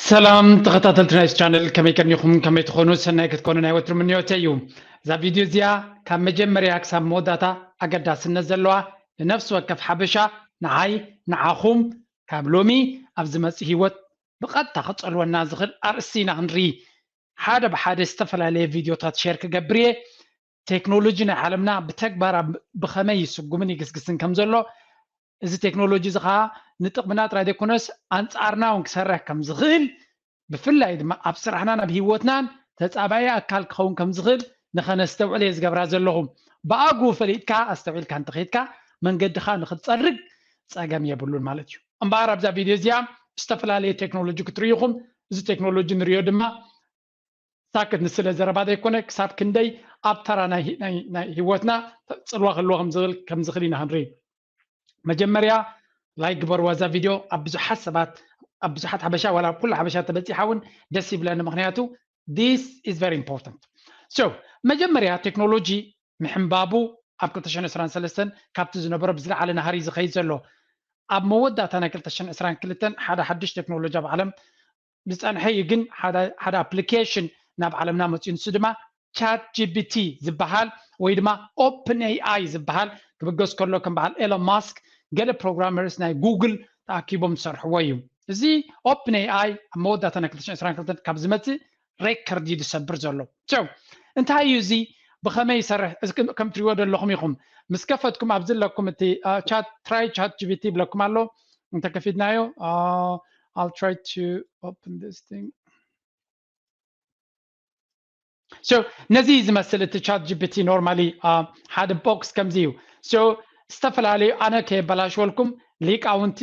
ሰላም ተኸታተልቲ ናይዚ ቻነል፣ ከመይ ቀኒኹም? ከመይ ትኾኑ? ሰናይ ክትኮኑ ናይ ወትሩ ምንዮተይ እዩ። እዛ ቪድዮ እዚኣ ካብ መጀመርያ ክሳብ መወዳእታ ኣገዳስነት ዘለዋ፣ ንነፍሲ ወከፍ ሓበሻ፣ ንዓይ፣ ንዓኹም፣ ካብ ሎሚ ኣብ ዝመጽእ ህይወት ብቐጥታ ክጸልወና ዝኽእል ኣርእስቲ ኢና ክንርኢ። ሓደ ብሓደ ዝተፈላለየ ቪድዮታት ሼር ክገብር እየ። ቴክኖሎጂ ናይ ዓለምና ብተግባር ኣብ ብኸመይ ይስጉምን ይግስግስን ከም ዘሎ፣ እዚ ቴክኖሎጂ እዚ ኸዓ ንጥቕምና ጥራይ ዘይኮነስ ኣንጻርና እውን ክሰርሕ ከም ዝኽእል፣ ብፍላይ ድማ ኣብ ስራሕናን ኣብ ህይወትናን ተጻባኢ ኣካል ክኸውን ከም ዝኽእል ንኸነስተውዕል እየ ዝገብራ ዘለኹ። ብኣግኡ ፈሊጥካ ኣስተውዒልካ እንተኸይድካ መንገድኻ ንኽትጸርግ ጸገም የብሉን ማለት እዩ። እምበኣር ኣብዛ ቪድዮ እዚኣ ዝተፈላለየ ቴክኖሎጂ ክትርእዩ ኢኹም። እዚ ቴክኖሎጂ ንሪኦ ድማ ሳክት ንስለ ዘረባ ዘይኮነ ክሳብ ክንደይ ኣብ ተራ ናይ ናይ ናይ ህይወትና ጽልዋ ክህልዎ ከም ዝኽእል ከም ዝኽእል ኢና ክንርኢ። መጀመርያ ላይክ ግበርዋ እዛ ቪድዮ። ኣብ ብዙሓት ሰባት ኣብ ብዙሓት ሓበሻ ዋላ ኣብ ኩሉ ሓበሻ ተበጺሓ እውን ደስ ይብለኒ፣ ምኽንያቱ this is very important። So መጀመርያ ቴክኖሎጂ ምሕንባቡ ኣብ ክልተ ሽሕን ዕስራን ሰለስተን ካብቲ ዝነበሮ ብዝለዓለ ናህሪ ዝኸይድ ዘሎ። ኣብ መወዳእታ ናይ ክልተ ሽሕን ዕስራን ክልተን ሓደ ሓድሽ ቴክኖሎጂ ኣብ ዓለም ዝጸንሐ እዩ፣ ግን ሓደ ሓደ ኣፕሊኬሽን ናብ ዓለምና መጽኡ፣ ንሱ ድማ ቻት ጂፒቲ ዝበሃል ወይ ድማ ኦፕን ኤኣይ ዝበሃል ክብገስ ከሎ ከም በዓል ኤሎን ማስክ ገለ ፕሮግራመርስ ናይ ጉግል ተኣኪቦም ዝሰርሕዎ እዩ። እዚ ኦፕን ኤኣይ ኣብ መወዳእታ ናይ ክልተ ሽሕን ዕስራን ክልተን ካብ ዝመጽእ ሬከርድ እዩ ዝሰብር ዘሎ። So እንታይ እዩ እዚ? ብኸመይ ይሰርሕ? እዚ ከም ከም ትሪእዎ ዘለኹም ኢኹም። ምስ ከፈትኩም ኣብዚ ኣለኩም እቲ ቻት ትራይ ቻት ጂፒቲ ይብለኩም ኣሎ። እንተከፊትናዮ I'll try to open this thing. So ነዚ ዝመስል እቲ ቻት ጂፒቲ ኖርማሊ ሓደ ቦክስ ከምዚ እዩ። So ዝተፈላለዩ ኣነ ከየበላሽወልኩም ሊቃውንቲ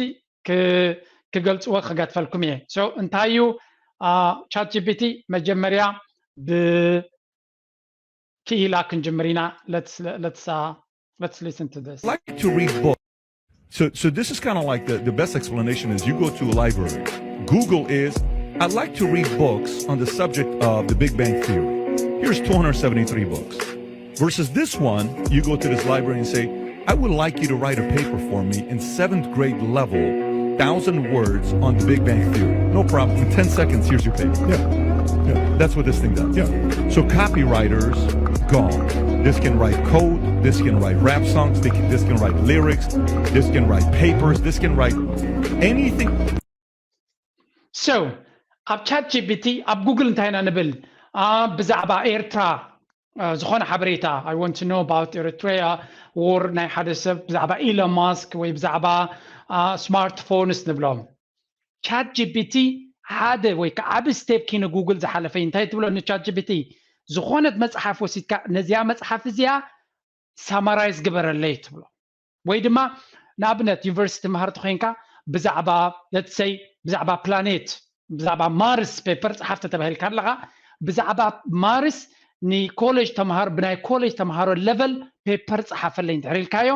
ክገልፅዎ ክገድፈልኩም እየ። So እንታይ እዩ ቻት ጂፒቲ? መጀመርያ ብክኢላ ክንጅምር ኢና። Let's listen to this. Like to read books. So, so this is kind of like the, the best explanation is you go to a library. Google is, I'd like to read books on the subject of the Big Bang Theory. Here's two hundred seventy-three books. Versus this one, you go to this library and say, I would like you to write a paper for me in seventh grade level, thousand words on the Big Bang Theory. No problem. In ten seconds, here's your paper. Yeah. Yeah. That's what this thing does. Yeah. So copywriters, gone. This can write code, this can write rap songs, this can write lyrics, this can write papers, this can write anything. So ኣብ ቻት ጂፒቲ ኣብ ጉግል እንታይ ኢና ንብል? ብዛዕባ ኤርትራ ዝኾነ ሓበሬታ፣ I want to know about Eritrea, or ናይ ሓደ ሰብ ብዛዕባ ኢሎን ማስክ ወይ ብዛዕባ ስማርትፎንስ ንብሎም። ቻት ጂፒቲ ሓደ ወይ ከዓ ዓቢ ስቴፕ ኪነ ጉግል ዝሓለፈ እዩ። እንታይ ትብሎ ንቻት ጂፒቲ? ዝኾነት መጽሓፍ ወሲድካ ነዚያ መጽሓፍ እዚኣ ሳማራይዝ ግበረለይ ትብሎ። ወይ ድማ ንኣብነት ዩኒቨርሲቲ ትምሃር ተኮይንካ ብዛዕባ let's say ብዛዕባ ፕላኔት ብዛዕባ ማርስ ፔፐር ጸሓፍ ተተባሂልካ ኣለኻ። ብዛዕባ ማርስ ንኮሌጅ ተምሃሮ ብናይ ኮሌጅ ተምሃሮ ለቨል ፔፐር ጸሓፈለይ እንድሕር ኢልካዮ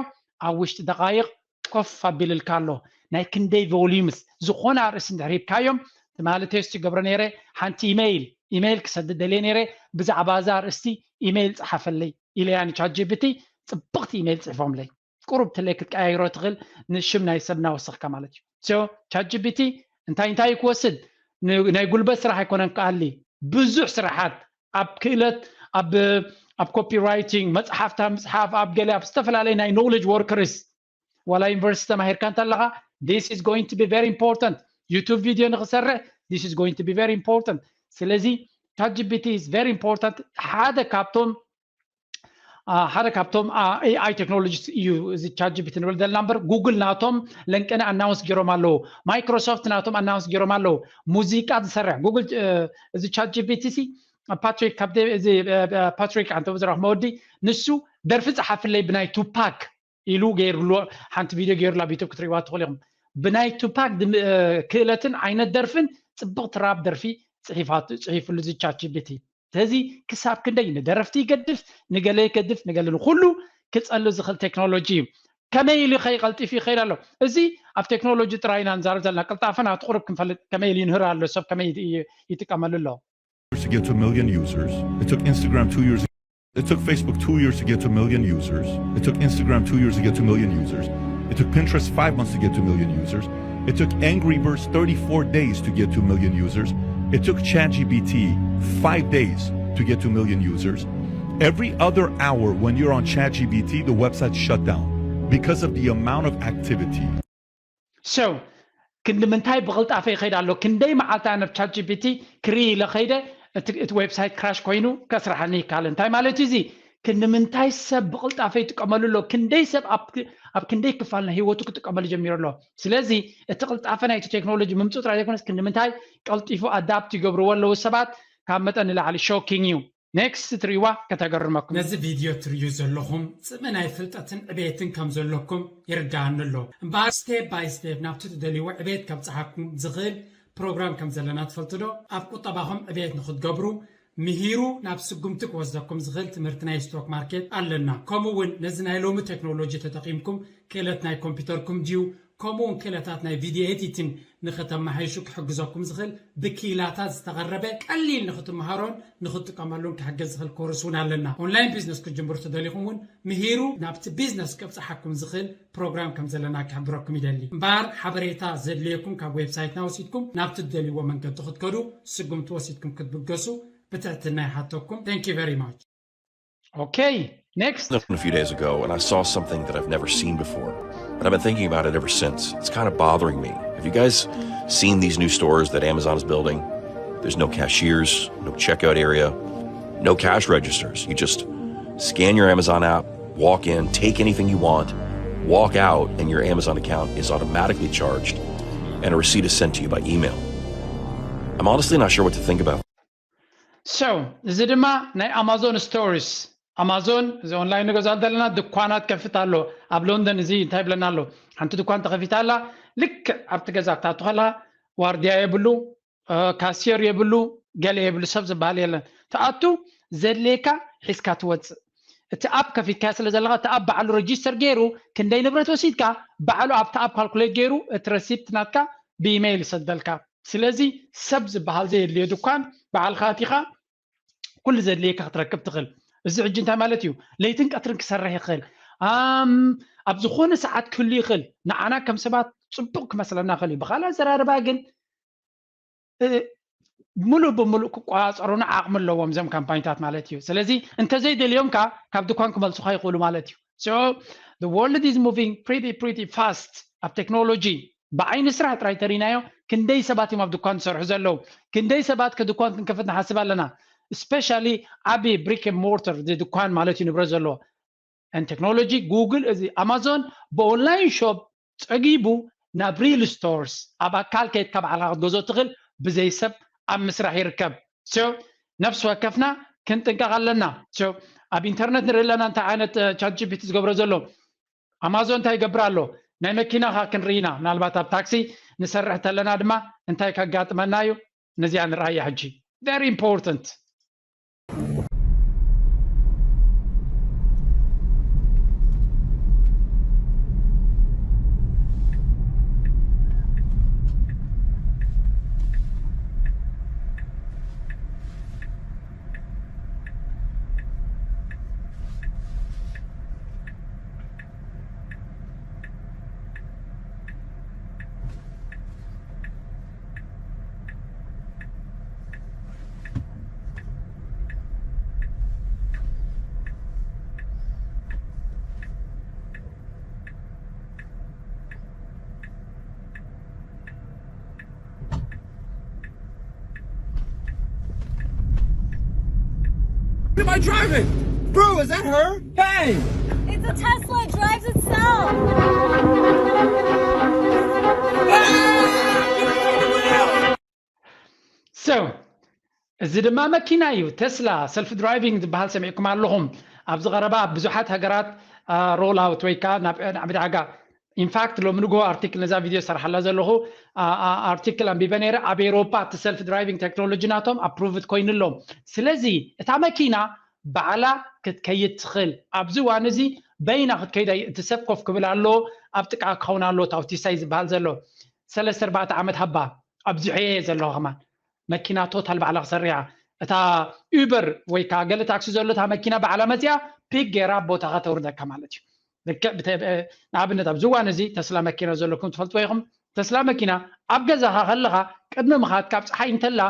ኣብ ውሽጢ ደቃይቕ ኮፍ ኣቢልልካ ኣሎ። ናይ ክንደይ ቮሊዩምስ ዝኾነ ኣርእስቲ እንድሕር ሂብካዮም ትማሊ ቴስት ይገብሮ ነይረ። ሓንቲ ኢሜይል ኢሜይል ክሰድድ ደልየ ነይረ። ብዛዕባ እዛ ኣርእስቲ ኢሜይል ጸሓፈለይ ኢለያ ንቻት ጂፒቲ ጽብቕቲ ኢሜይል ጽሒፎምለይ። ቁሩብ ትለይ ክትቀያይሮ ትኽእል ንሽም ናይ ሰብ እናወሰኽካ ማለት እዩ። So ቻት ጂፒቲ እንታይ እንታይ እዩ ክወስድ? ናይ ጉልበት ስራሕ ኣይኮነን ክኣሊ ብዙሕ ስራሓት ኣብ ክእለት ኣብ ኣብ ኮፒ ራይቲንግ መፅሓፍታ ምፅሓፍ ኣብ ገለ ኣብ ዝተፈላለየ ናይ ኖሌጅ ወርከርስ ዋላ ዩኒቨርሲቲ ተማሂርካ እንተለኻ this is going to be very important። ዩቱብ ቪድዮ ንክሰርሕ this is going to be very important። ስለዚ ቻት ጂፒቲ is very important። ሓደ ካብቶም ሓደ ካብቶም ኤኣይ ቴክኖሎጂ እዩ እዚ ቻት ጂፒቲ ንብል ዘለና እምበር ጉግል ናቶም ለንቀነ ኣናውንስ ገይሮም ኣለዉ። ማይክሮሶፍት ናቶም ኣናውንስ ገይሮም ኣለዉ። ሙዚቃ ዝሰርሕ ጉግል እዚ ቻት ጂፒቲ ሲ ፓትሪክ ካብ እዚ ፓትሪክ ኣንተ ዝረኽሞ ወዲ ንሱ ደርፊ ጸሓፍለይ ብናይ ቱፓክ ኢሉ ገይርሉ ሓንቲ ቪድዮ ገይርሉ ኣብ ዩቱብ ክትሪእዋ ትኽእሉ ኢኹም። ብናይ ቱፓክ ክእለትን ዓይነት ደርፍን ጽብቕቲ ራፕ ደርፊ ጽሒፋቱ ጽሒፍሉ እዚ ቻት ጂፒቲ። ስለዚ ክሳብ ክንደይ ንደረፍቲ ይገድፍ፣ ንገለ ይገድፍ፣ ንገለ ንኹሉ ክጸሉ ዝኽእል ቴክኖሎጂ እዩ። ከመይ ኢሉ ከይቀልጢፍ ይኽእል ኣሎ? እዚ ኣብ ቴክኖሎጂ ጥራይ ኢና ንዛረብ ዘለና። ቅልጣፈ ናቱ ቁሩብ ክንፈልጥ ከመይ ኢሉ ይንህር ኣሎ፣ ሰብ ከመይ ይጥቀመሉ ኣሎ? To get to a million users. It took Instagram two years. It took Facebook two years to get to a million users. It took Instagram two years to get to a million users. It took Pinterest five months to get to a million users. It took Angry Birds thirty-four days to get two million users. It took ChatGPT five days to get two million users. Every other hour when you're on ChatGPT, the website's shut down because of the amount of activity. So ክንዲ ምንታይ ብቕልጣፈ ይኸይድ ኣሎ? ክንደይ መዓልታ ናብ ChatGPT ክርኢ ኢለ ከይደ እቲ website crash ኮይኑ ከስራሓኒ ይካል። እንታይ ማለት እዚ? ክንዲ ምንታይ ሰብ ብቕልጣፈ ይጥቀመሉ ኣሎ? ክንደይ ሰብ ኣብ ክንደይ ክፋል ናይ ህይወቱ ክጥቀመሉ ጀሚሩ ኣሎ? ስለዚ እቲ ቅልጣፈ ናይቲ ቴክኖሎጂ ምምፅኡ ጥራይ ዘይኮነስ ክንዲ ምንታይ ቀልጢፉ adapt ይገብርዎ ኣለዉ ሰባት ካብ መጠን ንላዕሊ shocking እዩ። Next ትሪእዋ ከተገርመኩም። ነዚ ቪድዮ ትርእዩ ዘለኹም ጽምእ ናይ ፍልጠትን ዕቤትን ከም ዘለኩም ይርዳኣኒ ኣሎ። እምበኣር step by step ናብቲ ትደልይዎ ዕቤት ከብጽሓኩም ዝኽእል ፕሮግራም ከም ዘለና ትፈልጡ ዶ? ኣብ ቁጠባኹም ዕቤት ንኽትገብሩ ምሂሩ ናብ ስጉምቲ ክወስደኩም ዝኽእል ትምህርቲ ናይ ስቶክ ማርኬት ኣለና። ከምኡ እውን ነዚ ናይ ሎሚ ቴክኖሎጂ ተጠቒምኩም ክእለት ናይ ኮምፒውተርኩም ድዩ ከምኡ እውን ክእለታት ናይ ቪድዮ ኤዲቲን ንኽተመሓይሹ ክሕግዘኩም ዝኽእል ብክኢላታት ዝተቐረበ ቀሊል ንኽትመሃሮን ንኽትጥቀመሉን ክሕግዝ ዝኽእል ኮርስ እውን ኣለና። ኦንላይን ቢዝነስ ክትጅምሩ ተደሊኹም እውን ምሂሩ ናብቲ ቢዝነስ ከብፅሓኩም ዝኽእል ፕሮግራም ከም ዘለና ክሕብረኩም ይደሊ። እምበኣር ሓበሬታ ዘድልየኩም ካብ ዌብሳይትና ወሲድኩም ናብቲ ትደልይዎ መንገዲ ክትከዱ ስጉምቲ ወሲድኩም ክትብገሱ ብትሕትና ይሓተኩም። Thank you very much። Okay, next. A few days ago, and I saw something that I've never seen before. And I've been thinking about it ever since. It's kind of bothering me. Have you guys seen these new stores that Amazon is building? There's no cashiers, no checkout area, no cash registers. You just scan your Amazon app, walk in, take anything you want, walk out, and your Amazon account is automatically charged, and a receipt is sent to you by email. I'm honestly not sure what to think about. So እዚ ድማ ናይ ኣማዞን ስቶርስ ኣማዞን እዚ ኦንላይን ንገዛሉ ዘለና ድኳናት ከፍት ኣሎ። ኣብ ሎንደን እዚ እንታይ ብለና ኣሎ? ሓንቲ ድኳን ተኸፊታ ኣላ። ልክዕ ኣብቲ ገዛ ክትኣቱ ከለኻ ዋርድያ የብሉ፣ ካስየር የብሉ፣ ገለ የብሉ፣ ሰብ ዝበሃል የለን። ትኣቱ ዘድልየካ ሒዝካ ትወፅእ። እቲ ኣፕ ከፊትካዮ ስለ ዘለኻ እቲ ኣፕ ባዕሉ ረጂስተር ገይሩ ክንደይ ንብረት ወሲድካ ባዕሉ ኣብቲ ኣፕ ካልኩሌት ገይሩ እቲ ረሲፕት ናትካ ብኢሜይል ይሰደልካ። ስለዚ ሰብ ዝበሃል ዘየድልዮ ድኳን ባዕልኻ ኣቲኻ ኩሉ ዘድልየካ ክትረክብ ትኽእል። እዚ ሕጂ እንታይ ማለት እዩ? ለይትን ቀትርን ክሰርሕ ይኽእል፣ ኣብ ዝኾነ ሰዓት ክህሉ ይኽእል። ንዓና ከም ሰባት ፅቡቕ ክመስለና ይኽእል እዩ። ብኻልእ ኣዘራርባ ግን ሙሉእ ብሙሉእ ክቆፃፀሩና ዓቕሚ ኣለዎም እዞም ካምፓኒታት ማለት እዩ። ስለዚ እንተዘይደልዮም ከዓ ካብ ድኳን ክመልሱኻ ይኽእሉ ማለት እዩ። So the world is moving pretty pretty fast ኣብ ቴክኖሎጂ ብዓይኒ ስራሕ ጥራይ ተሪናዮ ክንደይ ሰባት እዮም ኣብ ድኳን ዝሰርሑ ዘለዉ? ክንደይ ሰባት ከ ድኳን ክንከፍት ንሓስብ ኣለና? Especially ዓቢ brick and mortar ድኳን ማለት እዩ ንብረት ዘለዎ ቴክኖሎጂ ጉግል እዚ ኣማዞን ብኦንላይን ሾፕ ፀጊቡ ናብ ሪል ስቶርስ ኣብ ኣካል ከይድካ ባዕልካ ክትገዝኦ ትኽእል ብዘይ ሰብ ኣብ ምስራሕ ይርከብ። ነፍሲ ወከፍና ክንጥንቀቕ ኣለና። ኣብ ኢንተርነት ንርኢ ኣለና እንታይ ዓይነት ቻት ጂ ፒ ቲ ዝገብሮ ዘሎ። ኣማዞን እንታይ ይገብር ኣሎ? ናይ መኪናኻ ክንርኢ ኢና። ምናልባት ኣብ ታክሲ ንሰርሕ ተለና ድማ እንታይ ከጋጥመና እዩ? ነዚኣ ንርኣያ ሕጂ። Very important. What am I driving? Bro, is that her? Hey! It's a Tesla, it drives itself. So እዚ ድማ መኪና እዩ። ቴስላ ሰልፍ ድራይቪንግ ዝበሃል ሰሚዕኩም ኣለኹም። ኣብዚ ቀረባ ኣብ ብዙሓት ሃገራት ሮል ኣውት ወይ ከዓ ናብ ዕዳጋ ኢንፋክት ሎሚ ንግሆ ኣርቲክል ነዛ ቪድዮ ሰርሓላ ዘለኹ ኣርቲክል ኣንቢበ ነይረ። ኣብ ኤሮፓ እቲ ሰልፍ ድራይቪንግ ቴክኖሎጂ ናቶም ኣፕሩቭድ ኮይኑሎም። ስለዚ እታ መኪና ባዕላ ክትከይድ ትኽእል። ኣብዚ እዋን እዚ በይና ክትከይድ እቲ ሰብ ኮፍ ክብል ኣለዎ፣ ኣብ ጥቃ ክኸውን ኣለዎ። ታውቲሳይ ዝበሃል ዘሎ ሰለስተ ኣርባዕተ ዓመት ሃባ ኣብዚሖ እየ ዘለኹ። ከማን መኪና ቶታል ባዕላ ክሰርሕ እያ። እታ ኡበር ወይ ከዓ ገለ ታክሲ ዘሎ እታ መኪና ባዕላ መፂኣ ፒክ ገይራ ቦታኻ ተውርደካ ማለት እዩ። ልክዕ ንኣብነት ኣብዚ እዋን እዚ ተስላ መኪና ዘለኩም ትፈልጥዎ ኢኹም። ተስላ መኪና ኣብ ገዛኻ ከለኻ ቅድሚ ምኻድ ካብ ፀሓይ እንተላ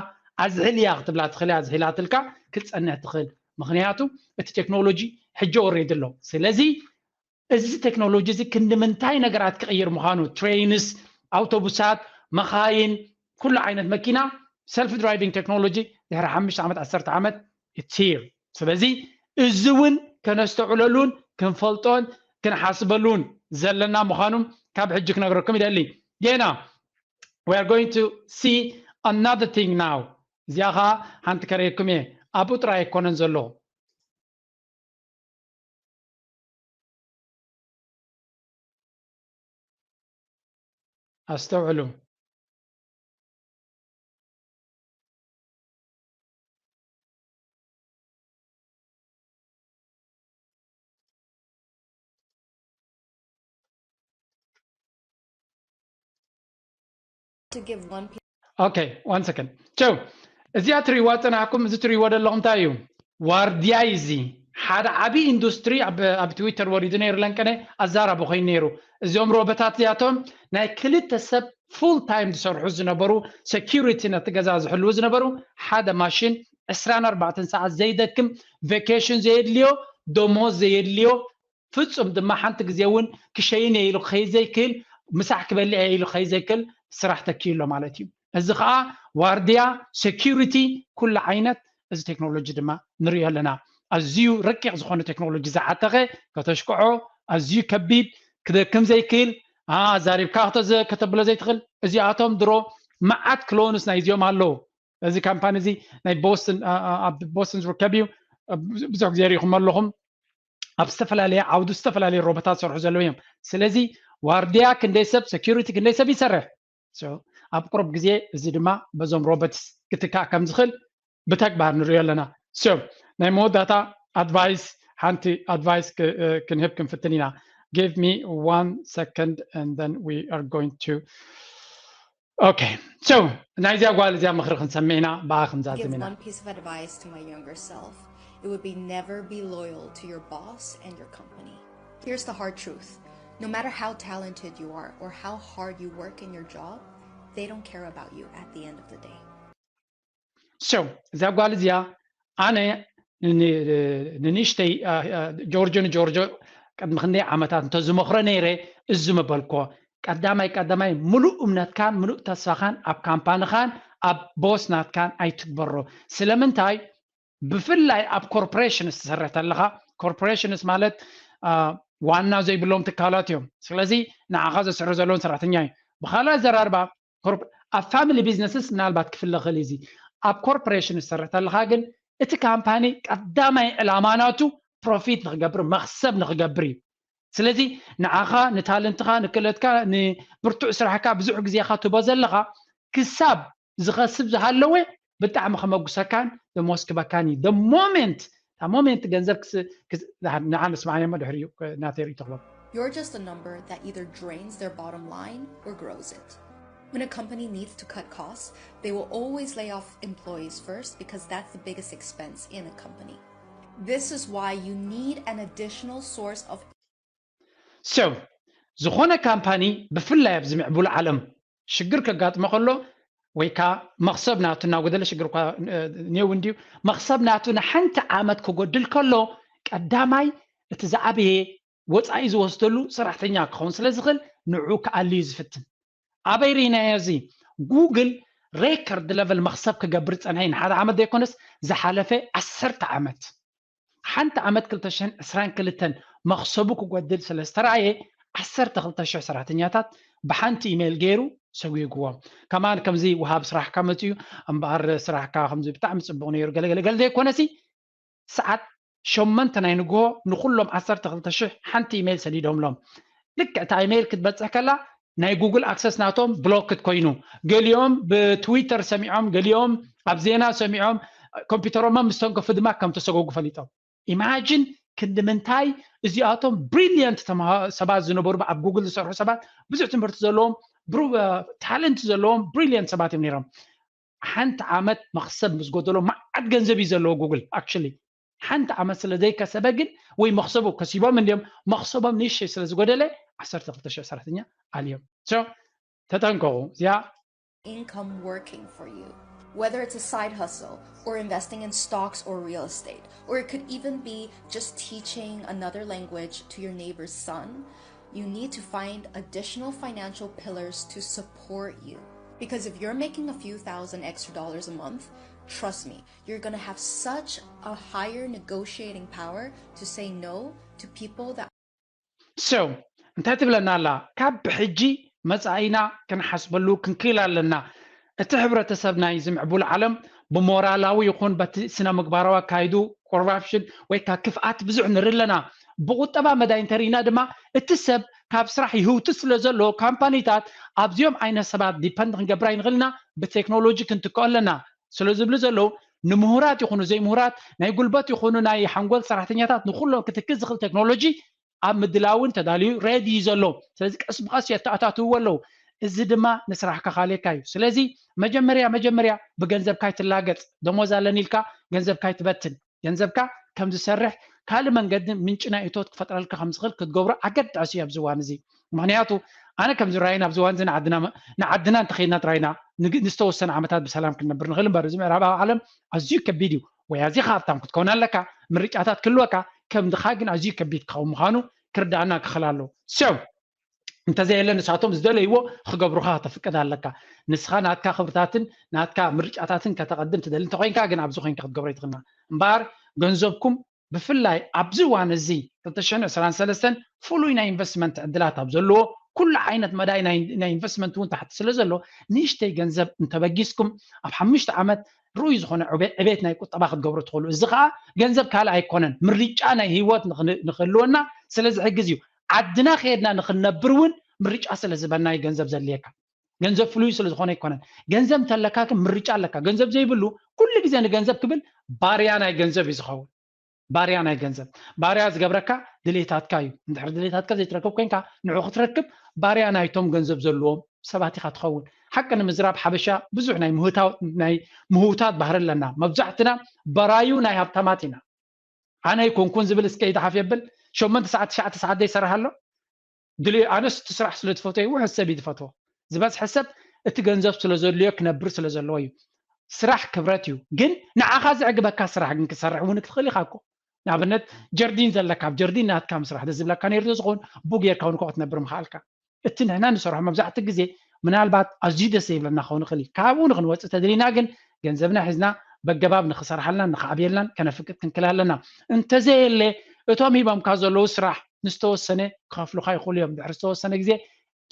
ኣዝሕልያ ክትብላ ትኽእል እያ። ኣዝሒላትልካ ክትፀንሕ ትኽእል። ምኽንያቱ እቲ ቴክኖሎጂ ሕጂ ኦሬዲ ኣሎ። ስለዚ እዚ ቴክኖሎጂ እዚ ክንዲ ምንታይ ነገራት ክቕይር ምዃኑ፣ ትሬይንስ፣ ኣውቶቡሳት፣ መኻይን፣ ኩሉ ዓይነት መኪና ሰልፍ ድራይቪንግ ቴክኖሎጂ ድሕሪ ሓሙሽተ ዓመት ዓሰርተ ዓመት it's here። ስለዚ እዚ እውን ከነስተውዕለሉን ክንፈልጦን ክንሓስበሉን ዘለና ምዃኑ ካብ ሕጂ ክነግረኩም ይደሊ። ጌና we are going to see another thing now። እዚኣ ኸዓ ሓንቲ ከርእየኩም እየ። ኣብኡ ጥራይ ኣይኮነን ዘሎ። ኣስተውዕሉ። To give one piece. Okay, one second. So እዚኣ ትሪእዋ ፀናሕኩም፣ እዚ ትሪእዎ ዘለኹም እንታይ እዩ? ዋርድያ እዩ። እዚ ሓደ ዓብዪ ኢንዱስትሪ ኣብ ኣብ ትዊተር ወሪዱ ነይሩ፣ ለንቀነ ኣዛራቢ ኮይኑ ነይሩ። እዚኦም ሮቦታት እዚኣቶም ናይ ክልተ ሰብ ፉል ታይም ዝሰርሑ ዝነበሩ፣ ሴኪሪቲ ነቲ ገዛ ዝሕልዉ ዝነበሩ፣ ሓደ ማሽን ዕስራን ኣርባዕተን ሰዓት ዘይደክም፣ ቬኬሽን ዘየድልዮ፣ ደሞዝ ዘየድልዮ፣ ፍጹም ድማ ሓንቲ ግዜ እውን ክሸይን እየ ኢሉ ክኸይድ ዘይክእል፣ ምሳሕ ክበልዕ እየ ኢሉ ክኸይድ ዘይክእል ስራሕ ተኪኡ ኣሎ ማለት እዩ። እዚ ከዓ ዋርድያ፣ ሴኪሪቲ፣ ኩሉ ዓይነት እዚ ቴክኖሎጂ ድማ ንሪኦ ኣለና። ኣዝዩ ረቂቕ ዝኾነ ቴክኖሎጂ ዝዓተኸ፣ ከተሽክዖ ኣዝዩ ከቢድ፣ ክደክም ዘይክእል፣ ኣዛሪብካ ከተብሎ ዘይትኽእል። እዚኣቶም ድሮ መዓት ክሎንስ ናይዚኦም ኣለዉ። እዚ ካምፓኒ እዚ ናይ ቦስትን ኣብ ቦስትን ዝርከብ እዩ። ብዙሕ ግዜ ሪኢኹም ኣለኹም። ኣብ ዝተፈላለየ ዓውዲ ዝተፈላለየ ሮቦታት ዝሰርሑ ዘለዉ እዮም። ስለዚ ዋርድያ ክንደይ ሰብ፣ ሴኪሪቲ ክንደይ ሰብ ይሰርሕ? ኣብ ቁሩብ ግዜ እዚ ድማ በዞም ሮቦትስ ክትካእ ከም ዝኽእል ብተግባር ንሪኦ ኣለና። ናይ መወዳእታ ኣድቫይስ፣ ሓንቲ ኣድቫይስ ክንህብ ክንፍትን ኢና። Give me one second and then we are going to Okay, so ናይዚኣ ጓል እዚኣ ምኽሪ ክንሰምዕ ኢና። ብኣ ክንዛዝም ኢና። One piece of advice to my younger self, it would be never be loyal to your boss and your company. Here's the hard truth. No matter how talented you are or how hard you work in your job, they don't care about you at the end of the day. So እዛ ጓል እዚኣ ኣነ ንንእሽተይ ጆርጆ ንጆርጆ ቅድሚ ክንደይ ዓመታት እንተዝመኽሮ ነይረ፣ እዚ ምበልኮ። ቀዳማይ ቀዳማይ ምሉእ እምነትካን ምሉእ ተስፋኻን ኣብ ካምፓንኻን ኣብ ቦስ ናትካን ኣይትግበሮ። ስለምንታይ? ብፍላይ ኣብ ኮርፖሬሽንስ ትሰርሕ ተለኻ፣ ኮርፖሬሽንስ ማለት ዋና ዘይብሎም ትካላት እዮም። ስለዚ ንዓኻ ዘስርሑ ዘለውን ሰራሕተኛ እዩ። ብኻልእ ኣዘራርባ ኣብ ፋሚሊ ቢዝነስስ ምናልባት ክፍለ ክእል እዚ። ኣብ ኮርፖሬሽን ዝሰርሕ ተለካ ግን እቲ ካምፓኒ ቀዳማይ ዕላማ ናቱ ፕሮፊት ንክገብር፣ መክሰብ ንክገብር እዩ። ስለዚ ንዓኻ ንታለንትኻ ንክእለትካ ንብርቱዕ ስራሕካ ብዙሕ ግዜኻ ትቦ ዘለካ ክሳብ ዝኸስብ ዝሃለወ ብጣዕሚ ከመጉሰካን ደሞዝ ክበካን እዩ። ሞሜንት እታ ሞሜንት ገንዘብ ንዓ ንስማዓዮ ድሕሪ ናተይ ርእይቶ ክበብ You're just a number that either drains their bottom line or grows it. When a company needs to cut costs, they will always lay off employees first because that's the biggest expense in a company. This is why you need an additional source of So ዝኾነ ካምፓኒ ብፍላይ ኣብዚ ምዕቡል ዓለም ሽግር ከጋጥሞ ከሎ ወይ ከዓ መኽሰብ ናቱ እናጎደለ ሽግር እኳ ኔው እንድዩ መኽሰብ ናቱ ንሓንቲ ዓመት ክጎድል ከሎ ቀዳማይ እቲ ዝዓበየ ወፃኢ ዝወስደሉ ሰራሕተኛ ክኸውን ስለ ዝኽእል ንዑ ክኣልዩ ዝፍትን። ኣበይ ርኢናዮ እዚ? ጉግል ሬከርድ ለቨል መኽሰብ ክገብር ዝፀንሐ እዩ። ንሓደ ዓመት ዘይኮነስ ዝሓለፈ ዓሰርተ ዓመት ሓንቲ ዓመት ክልተ ሽሕን ዕስራን ክልተን መኽሰቡ ክጎድል ስለ ዝተረኣየ ዓሰርተ ክልተ ሽሕ ሰራሕተኛታት ብሓንቲ ኢሜይል ገይሩ ሰጒግዎም። ከማን ከምዚ ወሃብ ስራሕካ መፅኡ እምበኣር ስራሕካ ከምዚ ብጣዕሚ ፅቡቕ ነይሩ ገለገለ ገለ ዘይኮነሲ ሰዓት ሸሞንተ ናይ ንግሆ ንኩሎም ዓሰርተ ክልተ ሽሕ ሓንቲ ኢሜይል ሰዲዶምሎም። ልክዕ እታ ኢሜይል ክትበፅሕ ከላ ናይ ጉግል ኣክሰስ ናቶም ብሎክድ ኮይኑ ገሊኦም ብትዊተር ሰሚዖም ገሊኦም ኣብ ዜና ሰሚዖም ኮምፒውተሮም ምስ ተንከፉ ድማ ከም ተሰጎጉ ፈሊጦም። ኢማጂን ክንዲ ምንታይ እዚኣቶም ብሪሊየንት ሰባት ዝነበሩ ኣብ ጉግል ዝሰርሑ ሰባት ብዙሕ ትምህርቲ ዘለዎም ታለንት ዘለዎም ብሪሊየንት ሰባት እዮም ነይሮም። ሓንቲ ዓመት መኽሰብ ምስ ጎደሎ መዓት ገንዘብ እዩ ዘለዎ ጉግል ኣክቹሊ ሓንቲ ዓመት ስለ ዘይከሰበ ግን ወይ መኽሰቡ ከሲቦም እንዲዮም መኽሰቦም ንእሽተይ ስለ ዝጎደለ ዓሰርተ ክልተ ሽሕ ሰራሕተኛ ኣልዮም። ተጠንቀቑ። እዚኣ income working for you. Whether it's a side hustle or investing in stocks or real estate, or it could even be just teaching another language to your neighbor's son, you need to find additional financial pillars to support you. Because if you're making a few thousand extra dollars a month, trust me, you're going to have such a higher negotiating power to say no to people that so እንታይ ትብለና ኣላ? ካብ ብሕጂ መጻኢና ክንሓስበሉ ክንክእል ኣለና። እቲ ሕብረተሰብ ናይዚ ምዕቡል ዓለም ብሞራላዊ ይኹን በቲ ስነ ምግባራዊ ኣካይዱ ኮራፕሽን ወይ ከዓ ክፍኣት ብዙሕ ንርኢ ኣለና። ብቁጠባ መዳይ እንተርኢና ድማ እቲ ሰብ ካብ ስራሕ ይህውቱ ስለ ዘሎ ካምፓኒታት ኣብዚኦም ዓይነት ሰባት ዲፐንድ ክንገብር ኣይንኽእል ኢና። ብቴክኖሎጂ ክንትክኦ ኣለና ስለ ዝብሉ ዘለዉ ንምሁራት ይኹኑ ዘይምሁራት ናይ ጉልበት ይኹኑ ናይ ሓንጎል ሰራሕተኛታት ንኩሎም ክትክእ ዝኽእል ቴክኖሎጂ ኣብ ምድላውን ተዳልዩ ሬዲ እዩ ዘሎ። ስለዚ ቀስ ብቐስ የተኣታትውዎ ኣለዉ። እዚ ድማ ንስራሕ ከኻልየካ እዩ። ስለዚ መጀመርያ መጀመርያ ብገንዘብካ ይትላገጽ። ደሞዝ ኣለኒ ኢልካ ገንዘብካ ይትበትን። ገንዘብካ ከም ዝሰርሕ ካልእ መንገዲ ምንጪ ናይ እቶት ክፈጥረልካ ከም ዝኽእል ክትገብሮ ኣገዳሲ እዩ ኣብዚ እዋን እዚ። ምክንያቱ ኣነ ከም ዝረኣይን ኣብዚ እዋን እዚ ንዓድና ንዓድና እንተኸይድና ጥራይና ንግ- ንዝተወሰነ ዓመታት ብሰላም ክንነብር ንኽእል እምበር እዚ ምዕራባዊ ዓለም ኣዝዩ ከቢድ እዩ። ወይ ኣዚኻ ሃብታም ክትከውን ኣለካ፣ ምርጫታት ክህልወካ፣ ከም ድኻ ግን ኣዝዩ ከቢድ ክኸውን ምዃኑ ክርዳኣና ክኽእል ኣለዎ። So እንተዘየለ ንሳቶም ዝደለይዎ ክገብሩኻ ከተፍቅድ ኣለካ። ንስኻ ናትካ ክብርታትን ናትካ ምርጫታትን ከተቐድም ትደሊ እንተኾይንካ ግን ኣብዚ ኮይንካ ክትገብሮ ይትኽእልና። እምበኣር ገንዘብኩም ብፍላይ ኣብዚ እዋን እዚ ክልተ ሽሕን ዕስራን ሰለስተን ፍሉይ ናይ ኢንቨስትመንት ዕድላት ኣብ ዘለዎ ኩሉ ዓይነት መዳይ ናይ ናይ ኢንቨስትመንት እውን ታሕቲ ስለ ዘሎ ንእሽተይ ገንዘብ እንተበጊስኩም ኣብ ሓሙሽተ ዓመት ርኡይ ዝኾነ ዕቤ- ዕቤት ናይ ቁጠባ ክትገብሩ ትኽእሉ። እዚ ከዓ ገንዘብ ካልእ ኣይኮነን፣ ምርጫ ናይ ህይወት ንኽን- ንኽህልወና ስለ ዝሕግዝ እዩ። ዓድና ከየድና ንኽንነብር እውን ምርጫ ስለ ዝበና እዩ ገንዘብ ዘድልየካ። ገንዘብ ፍሉይ ስለ ዝኾነ ኣይኮነን። ገንዘብ እንተለካ ግን ምርጫ ኣለካ። ገንዘብ ዘይብሉ ኩሉ ግዜ ንገንዘብ ክብል ባርያ ናይ ገንዘብ እዩ ዝኸውን። ባርያ ናይ ገንዘብ ባርያ ዝገብረካ ድሌታትካ እዩ። እንድሕር ድሌታትካ ዘይትረክብ ኮይንካ ንዑ ክትረክብ ባርያ ናይቶም ገንዘብ ዘለዎም ሰባት ኢኻ ትኸውን። ሓቂ ንምዝራብ ሓበሻ ብዙሕ ናይ ምህውታው ናይ ምህውታት ባህሪ ኣለና። መብዛሕትና በራዩ ናይ ሃብታማት ኢና። ኣነ ኣይኮንኩን ዝብል እስከ ይድሓፍ የብል ሸሞንተ ሰዓት ትሽዓተ ሰዓት ዘይሰርሕ ኣሎ ድልዮ ኣነስ እቲ ስራሕ ስለ ዝፈትዎ ውሑድ ሰብ እዩ ዝፈትዎ ዝበዝሐ ሰብ እቲ ገንዘብ ስለ ዘድልዮ ክነብር ስለ ዘለዎ እዩ ስራሕ ክብረት እዩ ግን ንዓኻ ዘዕግበካ ስራሕ ግን ክትሰርሕ እውን ክትኽእል ኢኻ እኮ ንኣብነት ጀርዲን ዘለካ ኣብ ጀርዲን ናትካ ምስራሕ ደስ ዝብለካ ነይሩ ዝኸውን ቡ ጌርካ እውን ክትነብር ምኽኣልካ እቲ ንሕና ንሰርሖ መብዛሕትኡ ግዜ ምናልባት ኣዝዩ ደስ ዘይብለና ክኸውን ይኽእል እዩ ካብኡ ንክንወፅእ ተደሊና ግን ገንዘብና ሒዝና በገባብ ንክሰርሓልናን ንክዓብየልናን ከነፍቅድ ክንክእል ኣለና እንተዘየለ እቶም ሂቦምካ ዘለዉ ስራሕ ንዝተወሰነ ክኸፍሉኻ ይኽእሉ እዮም ድሕሪ ዝተወሰነ ግዜ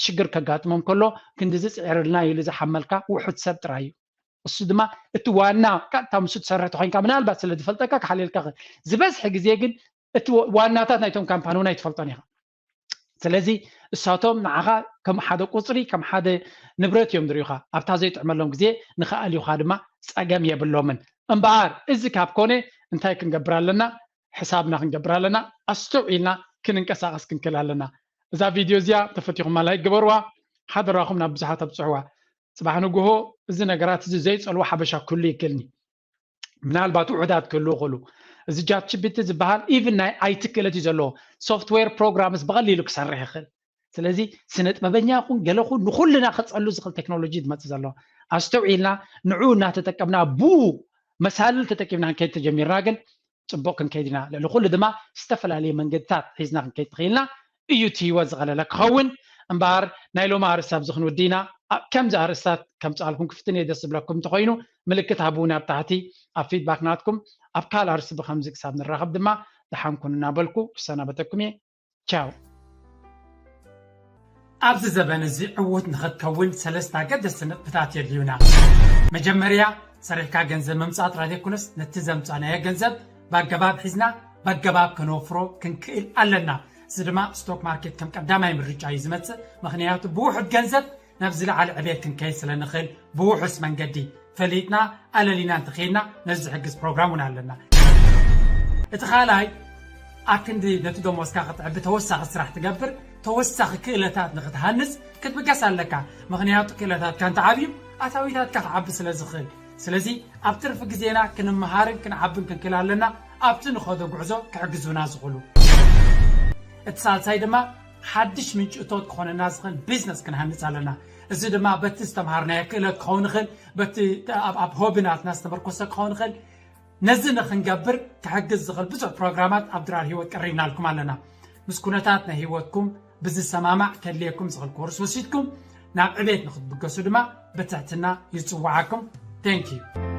ሽግር ከጋጥሞም ከሎ ክንድዚ ፅዒርልና ኢሉ ዝሓመልካ ውሑድ ሰብ ጥራይ እዩ እሱ ድማ እቲ ዋና ቀጥታ ምስ ትሰርሕ ተኮይንካ ምናልባት ስለ ዝፈልጠካ ክሓልየልካ ይኽእል ዝበዝሐ ግዜ ግን እቲ ዋናታት ናይቶም ካምፓኒ እውን ኣይትፈልጦን ኢኻ ስለዚ እሳቶም ንዓኻ ከም ሓደ ቁፅሪ ከም ሓደ ንብረት እዮም ዝሪዩኻ ኣብታ ዘይጥዕመሎም ግዜ ንክኣልዩኻ ድማ ፀገም የብሎምን እምበኣር እዚ ካብ ኮነ እንታይ ክንገብር ኣለና ሕሳብና ክንገብር ኣለና ኣስተውዒልና ክንንቀሳቐስ ክንክእል ኣለና እዛ ቪድዮ እዚኣ ተፈቲኹማ ላይክ ግበርዋ ሓደራኹም ናብ ብዙሓት ኣብፅሕዋ ፅባሕ ንግሆ እዚ ነገራት እዚ ዘይፀልዎ ሓበሻ ክህሉ ይክእልኒ ምናልባት ውሑዳት ክህልዉ ይኽእሉ እዚ ጃት ጂፒቲ ዝበሃል ኢቭን ናይ ኣይቲ ክእለት እዩ ዘለዎ ሶፍትዌር ፕሮግራምስ ብቐሊሉ ክሰርሕ ይኽእል ስለዚ ስነ ጥበበኛ ይኹን ገለ ኹን ንኹልና ክፀሉ ዝኽእል ቴክኖሎጂ ዝመፅእ ዘሎ ኣስተውዒልና ንዑ እናተጠቀምና ቡ መሳልል ተጠቂምና ክንከይድ ተጀሚርና ግን ፅቡቕ ክንከይድ ኢና ልዕሊ ኩሉ ድማ ዝተፈላለየ መንገድታት ሒዝና ክንከይድ ትኽእልና እዩ እቲ ህይወት ዝቐለለ ክኸውን እምበኣር ናይ ሎሚ ኣርእስቲ ኣብዚ ክንውዲ ኢና ከምዚ ኣርእስታት ከምፅኣልኩም ክፍትን እየ ደስ ዝብለኩም እንተኮይኑ ምልክት ሃብውን ኣብ ታሕቲ ኣብ ፊድባክ ናትኩም ኣብ ካልእ ኣርእስቲ ብከምዚ ክሳብ ንራኸብ ድማ ደሓንኩን እናበልኩ ክሰናበተኩም እየ ቻው ኣብዚ ዘበን እዚ ዕዉት ንኽትከውን ሰለስተ ኣገደስቲ ነጥብታት የድልዩና። መጀመርያ ሰሪሕካ ገንዘብ ምምፃእ ጥራይ ዘይኮነስ ነቲ ዘምፃእናዮ ገንዘብ ብኣገባብ ሒዝና ብኣገባብ ከነወፍሮ ክንክእል ኣለና። እዚ ድማ ስቶክ ማርኬት ከም ቀዳማይ ምርጫ እዩ ዝመፅእ። ምኽንያቱ ብውሑድ ገንዘብ ናብ ዝለዓለ ዕቤት ክንከይድ ስለ ንኽእል ብውሑስ መንገዲ ፈሊጥና ኣለሊና እንተኸይድና ነዚ ዝሕግዝ ፕሮግራም እውን ኣለና። እቲ ካልኣይ ኣብ ክንዲ ነቲ ደሞዝካ ክትዕቢ ተወሳኺ ስራሕ ትገብር ተወሳኺ ክእለታት ንክትሃንፅ ክትብገስ ኣለካ። ምኽንያቱ ክእለታትካ እንተዓብዩ ኣታዊታትካ ክዓቢ ስለ ዝኽእል። ስለዚ ኣብ ትርፊ ግዜና ክንመሃርን ክንዓብን ክንክእል ኣለና ኣብቲ ንኸዶ ጉዕዞ ክሕግዙና ዝኽእሉ። እቲ ሳልሳይ ድማ ሓድሽ ምንጪ እቶት ክኾነና ዝኽእል ቢዝነስ ክንሃንፅ ኣለና። እዚ ድማ በቲ ዝተምሃርናዮ ክእለት ክኸውን ይኽእል፣ በቲ ኣብ ኣብ ሆቢ ናትና ዝተመርኮሰ ክኸውን ይኽእል። ነዚ ንኽንገብር ክሕግዝ ዝኽእል ብዙሕ ፕሮግራማት ኣብ ድራር ህይወት ቀሪብናልኩም ኣለና። ምስ ኩነታት ናይ ህይወትኩም ብዝሰማማዕ ከድልየኩም ዝኽእል ኮርስ ወሲድኩም ናብ ዕቤት ንኽትብገሱ ድማ ብትሕትና ይጽውዓኩም። Thank you።